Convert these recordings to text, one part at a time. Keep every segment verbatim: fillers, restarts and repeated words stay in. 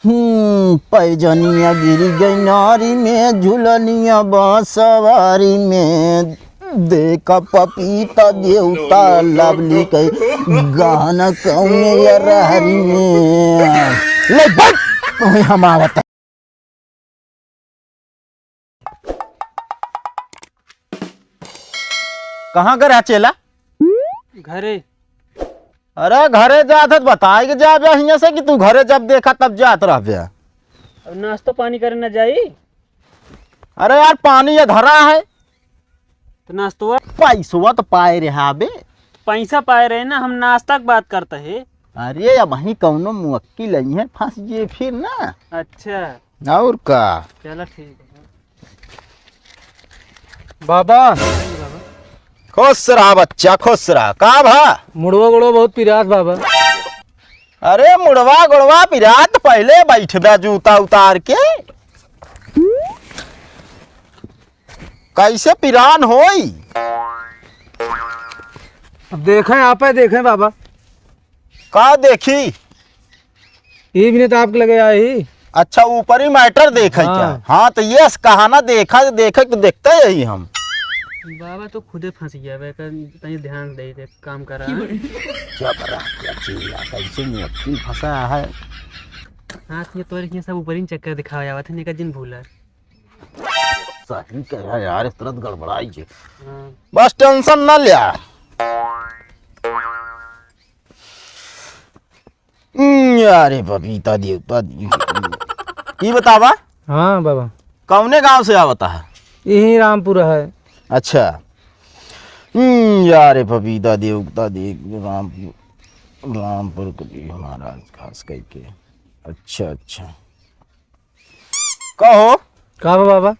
हम्म, पैजनिया गिर गई नारी में, झुलनिया बांसवारी में। देखा पपीता देवता लवली के गहना कौने या रहरी में। ले बैठ, वहीं हम आवत। कहाँ गया चेला? घरे। अरे घरे जात है तो बताए के जाबे हियां से कि तू घरे जब देखा तब जात रहबे। अब नाश्ता पानी करे ना जाई? अरे यार पानी ये धरा है। तो नाश्तवा? पैसवा तो पाए रहे बे। पैसा पाए रहे ना, हम नाश्ता की बात करते हैं। अरे अब वहीं कौनो मुवक्किल आई है, फंस गए फिर ना। अच्छा। और का? चला ठीक है। बाबा। खुश रहा बच्चा, खुश रहा। का भा? मुड़वा गुड़वा बहुत पिरात बाबा। अरे मुड़वा गुड़वा पिरात, पहले बैठ बे जूता उतार के। कैसे पिरान होई? अब देखें, आप ही देखें बाबा। का देखी? ये भी नहीं तो आपके लगे आई। अच्छा, ऊपरी matter देखे क्या? हाँ। हाँ, तो ये कहा ना देखा, देखे तो देखते यही हम। बाबा तो खुदे फंस गया बे, कर तनी ध्यान दे दे, काम करा। क्या करा, क्या चीज है, कैसे मुवक्किल फंसा है। हाथ में तोरे के सब ऊपरी चक्कर दिखावा जावत है, निका जिन भूला। सही कहा यार, इस तरह गड़बड़ाई है। हाँ। बस tension ना लिया। हम्म, अरे पपीता देवता। ई बतावा। हाँ बाबा। कौने गांव से आवता है? यही रामपुर है। अच्छा। हम्म, यारे पपीता देवता देख रामपुर, रामपुर के भी महाराज खास करके। अच्छा, अच्छा। कहो। का बा बाबा?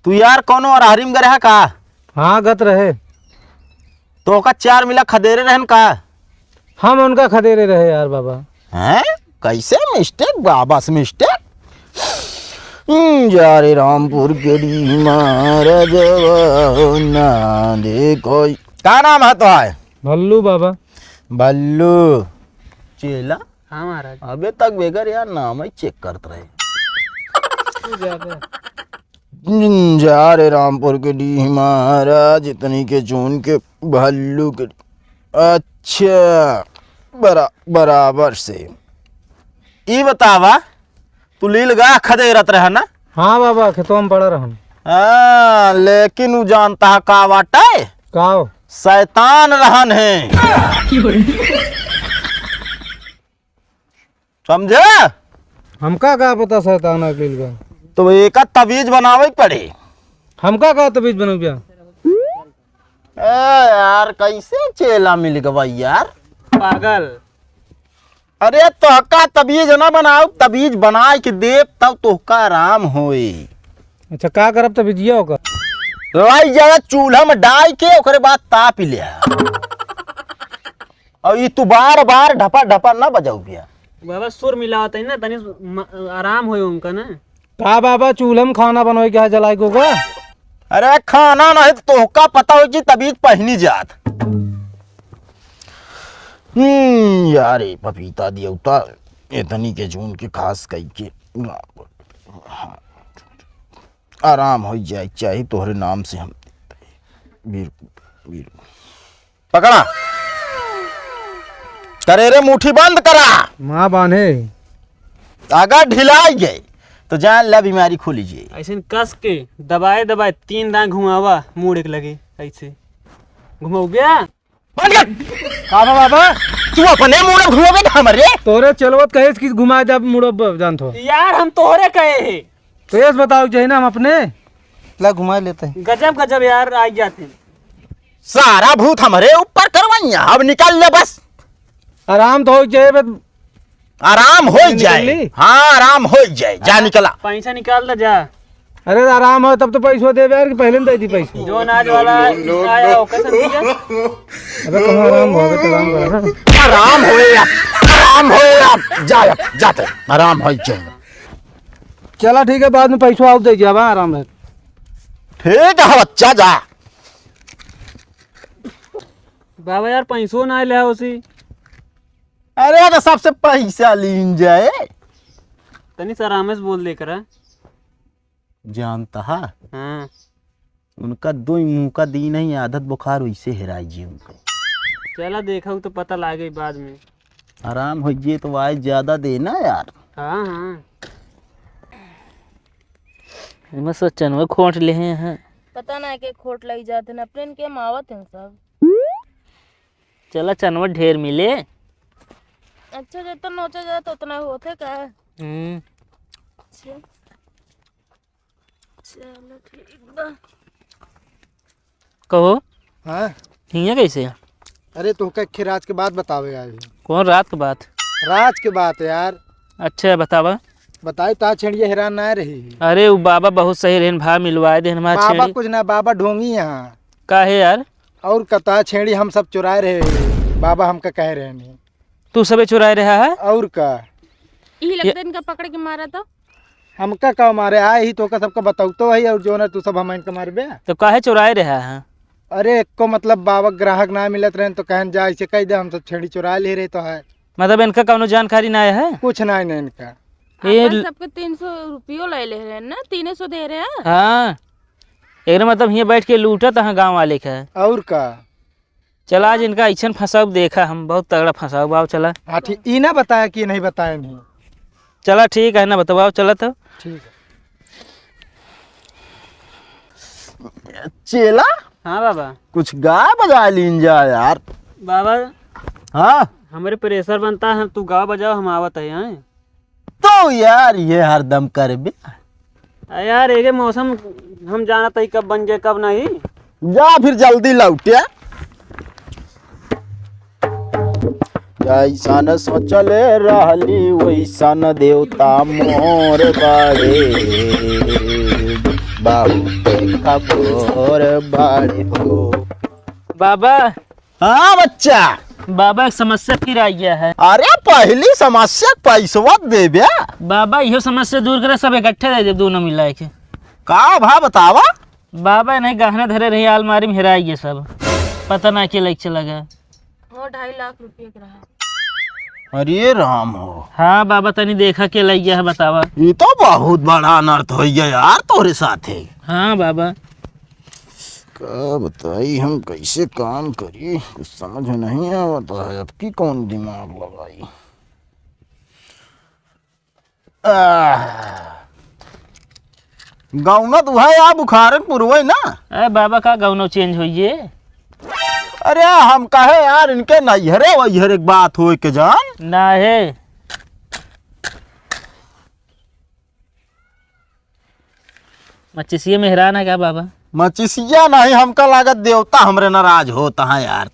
तू यार कौनो अरहरी में गए रहा का? हाँ, गत रहे। तो ओका चार मिला खदेरे रहन का? हम उनका खदेरे रहे यार बाबा। हैं? कैसे mistake बाबा से mistake? हम्म, जा रे रामपुर के डी महाराजवा ना देखो। का नाम है तो है? भल्लू बाबा। भल्लू। चेला? हाँ महाराज। अबे तक बेगर यार नाम ही check करत रहे। तू जा बे। जा रे रामपुर के डीह महाराज, इतनी के चून के भल्लू के। अच्छा, बरा-, बराबर से। ई बतावा, तू लील गाह खदेरत रहा ना? हाँ बाबा, खेतवा में पड़ा रहन। हाँ, लेकिन उ जानता है का बाटे? का हो? शैतान रहन है। समझे? हमका का पता शैतान अकेल बा? तो एका तबीज बनावे के पड़े। हमका का तबीज बनौबिया? ए यार, कैसे चेला मिल गवा यार? पागल। अरे तोहका तबीज ना बनाओ, तबीज बनाए के देब तब तोहका आराम होए। अच्छा, का करब तबीजिया ओकर? लाई जाए चूल्हा में डाल के ओकरे बाद ताप ले। और ई तू बार बार ढपा ढपा ना बजाऊ भैया। बाबा सुर मिलावत है ना, तनी म-, आराम होए उनका ना। का बाबा चूल्हा में खाना बनोए के है जलाई को का? अरे खाना नहीं तो तोहका पता हो जी तबीज पहनी जात। हम्म, यार ये पपीता देवता इतनी के जून के खास कई के आराम हो जाए चाहे तोहरे नाम से हम बिल्कुल, बिल्कुल। पकड़ा। करे रे, मुट्ठी बंद करा। माँ बांधे। अगर ढिलाई गए, तो जान ला बीमारी खोली जे। ऐसे कस के दबाए दबाए तीन दांव घुमावा, मूड़ एक लगे, ऐसे घुमाऊ गया। बंद कर। का बा बाबा? तू अपने मूड़ घुमावे ना हमरे? तोरे चलवत कहे कि घुमा दे मूड़ ब-, जान थो। यार, हम तोहरे कहे हैं। तो ये बताओ, जही ना हम अपने ला घुमा लेते हैं। गजब, गजब यार, आ जाते हैं। सारा भूत हमरे ऊपर करवाइया, अब निकल ले बस। आराम तो हो जाए, बस। आराम हो निकल जाए। ली? हाँ, आराम हो जाए, जा निकला। पैसा निकाल दे जा। अरे आराम हो तब तो पैसो देबे यार, कि पहले न दे दी पैसा। जो अनाज वाला आया, ओकर से दिया। अबे कहाँ आराम हो, अबे तो आराम करा ना। आराम हो यार, आराम हो यार, जा यार, जाते, आराम हो जाए। चला ठीक है, बाद में पैसो आओ दे जाबा, आराम रहे। ठीक है बच्चा, जा। बाबा यार, पैसो ना ले उसी। अरे, तो सबसे पैसा लीन जाए। तनी सा आरामे से बोल दे करा। जानता है? हाँ। उनका दो मुंह का दी नहीं आदत बुखार वैसे हेराई जी उनका। चला देखा तो पता लागे बाद में। आराम हो जे तो वाई ज्यादा देना यार। हाँ, हाँ। एमे सच्चनवा खोट लेहे हैं। पता ना के खोट लग जाते हैं, अपने इनके मावत हैं सब। चला चनवा ढेर मिले। अच्छा, जितना नोचा जाता उतना होते का? हम्म। अच्छा। चलो ठीक बा। कहो। हाँ? हियाँ कैसे? अरे तोहका एक राज के बात बतावे आए हैं। कौन रात के बात? राज के बात यार। अच्छा बतावा। बताई तो छेड़िया हैरान ना रही। अरे वो बाबा बहुत सही रहन, भा मिलवाए देहन हमार बाबा छेड़ी। कुछ ना, बाबा ढोंगी यहाँ। काहे यार? और कता छेड़ी हम सब चुराए रहे, बाबा हमका कह रहे हैं। तू सबे चुराए रहा है? और का? यही ये लगता है इनका पकड़ के मारा तो। हमका का मारे, आए ही तोका सबका बताऊ तो है, और जो ना तू सब हम इनका मारबे। तो काहे चुराए रहा है? अरे एको मतलब बाबा ग्राहक ना मिलत रहन तो कहन जा ऐसे कह दे हम सब छेड़ी चुरा ले रहे तो है। मतलब इनका कौनो जानकारी ना है? कुछ ना है इनका। ये आपन ल- सबके तीन सौ रुपयो ले ले रहे हैं ना, तीन सौ दे रहे हैं। हाँ, एकरे मतलब हियाँ बैठ के लूटत हैं गाँव वाले के। और का? चला आज इनका ऐसन फंसाव देखा हम, बहुत तगड़ा फंसाव बाव। चला। हाँ ठीक, ई ना बताया कि नहीं बताया नहीं। चला ठीक है ना, बताओ चला तो। ठीक है। चेला। हाँ बाबा। कुछ गा बजा लीन जा यार। बाबा। हाँ। हमरे प्रेशर बनता है, तू गा बजाओ, हम आवत है, हैं? तो यार ये हरदम करबे। आ यार, एके मौसम हम जानत हई कब बन जाए, कब नहीं। जा फिर जल्दी लौटे। जैसन सोचले रहली वैसन देवता मोर बाड़े, बहुत कठोर बाड़े हो। बाबा, हाँ बच्चा। बाबा, एक समस्या फिर आ गया है। अरे, पहली समस्या पैसवा देबे। बाबा, इहो समस्या दूर करे, सब इकट्ठे दे दे, दोनों मिला के। का भा बतावा? बाबा, नहीं गहना धरे रही, आलमारी में हेराई गया सब, पता ना के लग चला गया। वो ढाई लाख रुपये के रहा। अरे राम हो। हाँ बाबा, तनी देखा के लग गया है, बतावा। ये तो बहुत बड़ा अनर्थ हो गया यार तोरे साथे। हाँ बाबा। का बताई हम कैसे काम करी, कुछ समझ में नहीं आवत है, अब की कौन दिमाग लगाई। आह, गौना तो है या बुखारन पुरवई ना। अरे बाबा का गौनो चेंज होइए। अरे हम कहे यार इनके नैहरे वैहरे एक बात होए के जान। ना है। मचिसिया में हैरान है क्या बाबा? मचिसिया नहीं, हमका लागत देवता हमरे नाराज होता है यार।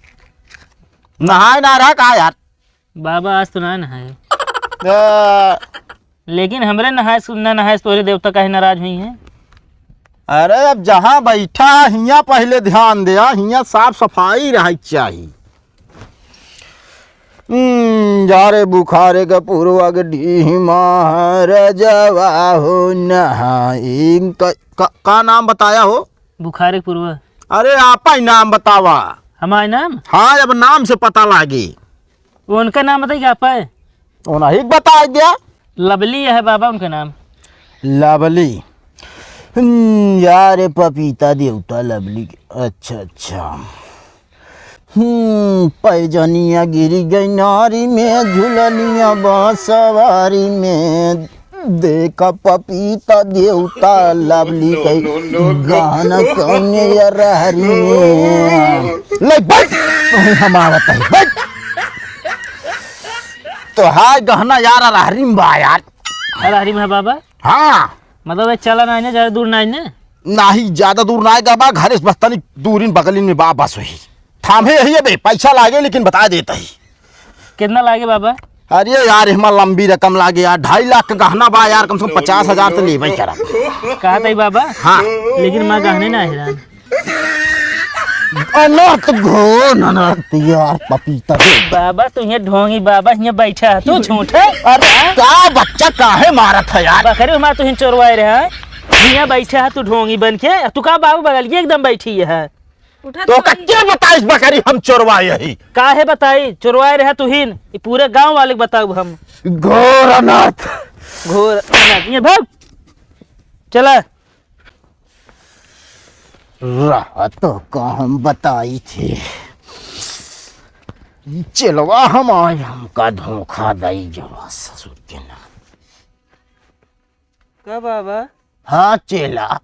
नहाए ना रहा का यार? बाबा आज तो ना नहाए। ए। लेकिन हमरे नहाए सु-, ना नहाए से तोरे देवता काहे नाराज हुई हैं? अरे अब जहाँ बैठा है हियाँ पहिले ध्यान दे, हियाँ साफ सफाई रहे चाहिए। हम्म, जा रे बुखारे के पुरवा के डीह महाराजवा हो नहाई। का, का, का नाम बताया हो? बुखारे के पुरवा। अरे आपा ही नाम बतावा। हमारे नाम? हाँ, अब नाम से पता लागे। वो उनका नाम बताई क्या आपा है? वो नहीं बता दिया। लवली है बाबा उनका नाम। लवली। हम्म, यार पपीता देवता लवली के। अच्छा, अच्छा। हम्म, पैजनिया गिरी गई नारी में, झुलनिया बांसवारी में। देखा पपीता देवता लवली के गाना कौने या रहरी में। ले बैठ, तोहे हम आवत है, बैठ। तो हाय गहना यार रहरी में बा यार। रहरी में है बाबा? हाँ। मतलब ये चला ना, ज्यादा दूर ना है ना? नहीं, ज्यादा दूर ना आएगा बा, घर से बस तनी दूरिन बगलिन में बा, बस वही। थामे यही है बे, पैसा लागे लेकिन बता देता ही। कितना लागे बाबा? अरे यार, हमार लंबी रकम लागे यार, ढाई लाख का गहना बा यार, कम से कम पचास हजार तो लेबे ही करा। कहा था बाबा? हाँ। लेकिन मैं गहने ना हेरान। अनर्थ घोर अनर्थ यार, पपीता दे। बाबा, तू हियाँ ढोंगी बाबा, हियाँ बैठा है, तू झूठा। अरे का बच्चा काहे मारत है यार? बकरी हमार तू हियाँ चोरवाए रहे है, हियाँ बैठा है तू ढोंगी बन के। तू का बाबू बगल के एकदम बैठी है? उठा तो तो कच्चे बताइस बकरी हम चोरवाए यही। काहे बताई? चोरवाए रहे तू हिन, ई पूरे गाँव वाले के बताऊ हम। घोर अनर्थ। घोर, ये भाग। चला। रहा तो का हम बताई थे। चेलवा हम आए, हमका धोखा दई जवा ससुर के ना। का बाबा? हाँ चेला।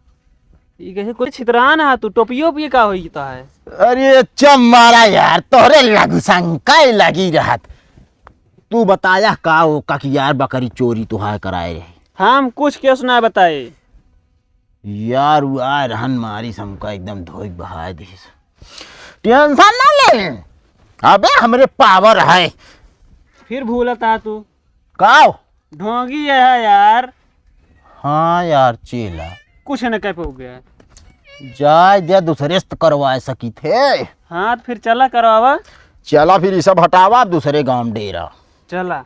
ई कैसे कोई छितरान है तू, टोपियो ओपियो का होई तो है? अरे चम मारा यार, तोहरे लघु शंका ही लगी रहत। तू बताया का वो ककियार बकरी चोरी तुहार कराए रहे? हम कुछ केस ना बताए। यार वो आए रहन मारी हमका एकदम धोई बहाए दिस। टेंशन ना ले, अबे हमरे पावर है। फिर भूलत आ तू। का? ढोंगी है यार। हाँ यार चेला। कुछ न कह पाओगे। जाए दे, दूसरे से तो करवा सकी थे। हाँ, तो फिर चला करवावा। चला फिर ये सब हटावा, दूसरे गांव डेरा। चला।